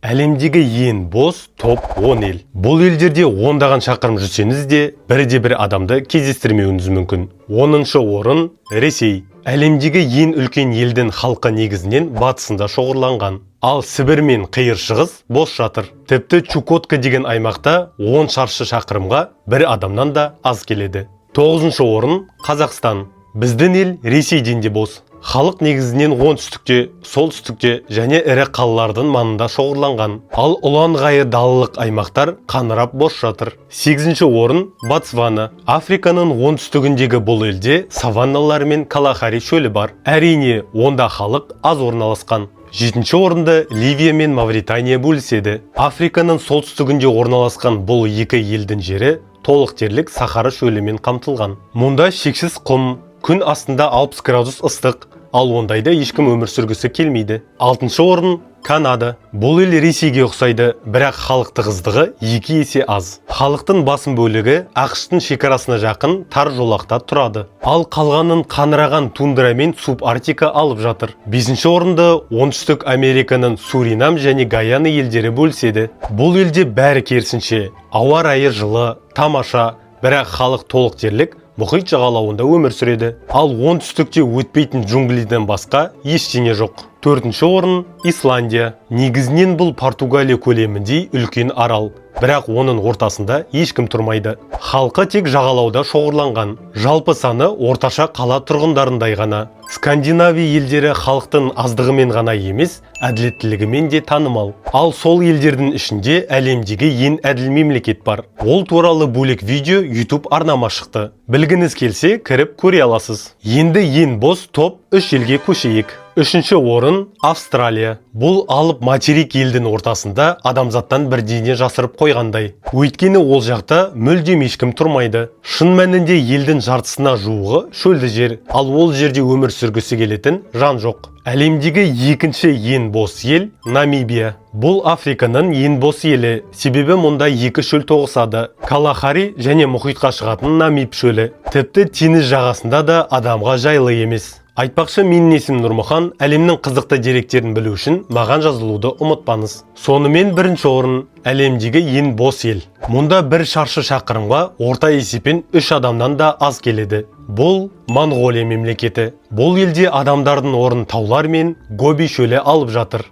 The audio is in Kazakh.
Әлемдегі ең бос топ 10 ел. Бұл елдерде ондаған шақырым жүрсеңіз де, бірде бір адамды кездестірмеуіңіз мүмкін. 10-шы орын – Ресей. Әлемдегі ең үлкен елдің халқы негізінен батысында шоғырланған. Ал Сібір мен Қиыр Шығыс бос жатыр. Тіпті Чукотка деген аймақта 10 шаршы шақырымға бір адамнан да аз келеді. 9-шы орын – Қазақстан. Біздің ел Ресейден де бос. Халық негізінен оңтүстікте, солтүстікте және ірі қалалардың маңында шоғырланған. Ал ұлан-ғайыр далалық аймақтар қаңырап бос жатыр. 8-ші орын – Ботсвана. Африканың оңтүстігіндегі бұл елде саванналар мен Калахари шөлі бар. Әрине, онда халық аз орналасқан. Жетінші орынды Ливия мен Мавритания бөліседі. Африканың солтүстігінде орналасқан бұл екі елдің жері толық дерлік Сахара шөлімен қамтылған. Мұнда шексіз құм, күн астында 60 градус ыстық, ал ондайда ешкім өмір сүргісі келмейді. Алтыншы орын – Канада. Бұл ел Ресейге ұқсайды, бірақ халық тығыздығы екі есе аз. Халықтың басым бөлігі АҚШ-тың шекарасына жақын тар жолақта тұрады. Ал қалғанын қаңыраған тундра мен субарктика алып жатыр. Бесінші орынды Оңтүстік Американың Суринам және Гаяна елдері бөліседі. Бұл елде бәрі керісінше. Ауа райы жылы, тамаша, бірақ халық толық дерлік мұхит жағалауында өмір сүреді. Ал оңтүстікте өтпейтін джунглиден басқа ештеңе жоқ. Төртінші орын – Исландия. Негізінен бұл Португалия көлеміндей үлкен арал. Бірақ оның ортасында ешкім тұрмайды. Халқы тек жағалауда шоғырланған. Жалпы саны орташа қала тұрғындарындай ғана. Скандинавия елдері халықтың аздығымен ғана емес, әділеттілігімен де танымал. Ал сол елдердің ішінде әлемдегі ең әділ мемлекет бар. Ол туралы бөлек видео YouTube арнама шықты. Білгіңіз келсе, кіріп көре аласыз. Енді ең бос топ 3 елге көшейік. Үшінші орын – Австралия. Бұл алып материк елдің ортасында адамзаттан бірдеңе жасырып қойғандай. Өйткені ол жақта мүлдем ешкім тұрмайды. Шын мәнінде елдің жартысына жуығы шөлді жер, ал ол жерде өмір сүргісі келетін жан жоқ. Әлемдегі екінші ең бос ел – Намибия. Бұл Африканың ең бос елі, себебі мұнда екі шөл тоғысады. Калахари және мұхитқа шығатын Намиб шөлі. Тіпті теңіз жағасында да адамға жайлы емес. Айтпақшы, менің есімім Нұрмұхан. Әлемнің қызықты деректерін білу үшін маған жазылуды ұмытпаңыз. Сонымен, бірінші орын – әлемдегі ең бос ел. Мұнда бір шаршы шақырымға орта есеппен үш адамнан да аз келеді. Бұл Моңғолия мемлекеті. Бұл елде адамдардың орнын таулар мен Гоби шөлі алып жатыр.